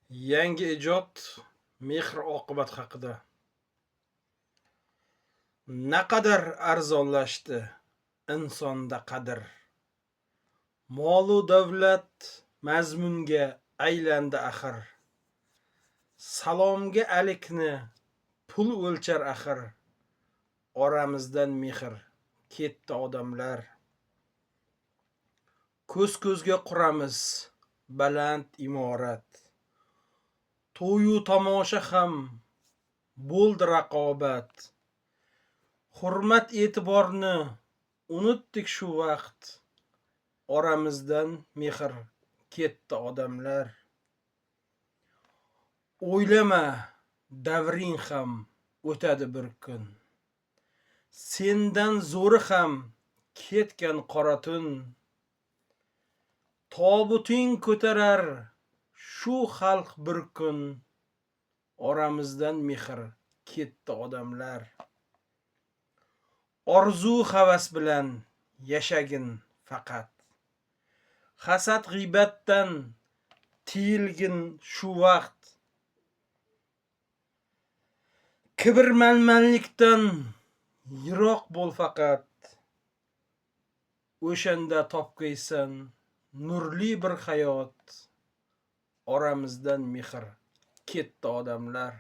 Yangi ijod mehr-oqibat haqida. Naqadar arzonlashdi insonda qadr. Molu davlat mazmunga aylandi axir. Salomga alikni pul o'lchar axir. Oramizdan mehr ketdi, odamlar. Ko'z ko'zga quramiz baland imorat. To'yu tomosha ham bo'ldi raqobat. Hurmat e'tiborni unutdik shu vaqt. Oramizdan mehr ketdi, odamlar. O'ylama, davring ham o'tadi bir kun. Sendan zo'ri ham ketgan qora tun. Tobuting ko'tarar shu xalq bir kun. Oramizdan mehr ketdi, odamlar. Orzu havas bilan yashagin faqat. Hasad g'iybatdan tiyilgin shu vaqt. Kibr manmanlikdan yiroq bo'l faqat. O'shanda topgaysan nurli bir hayot. Oramizdan mehr ketdi, odamlar.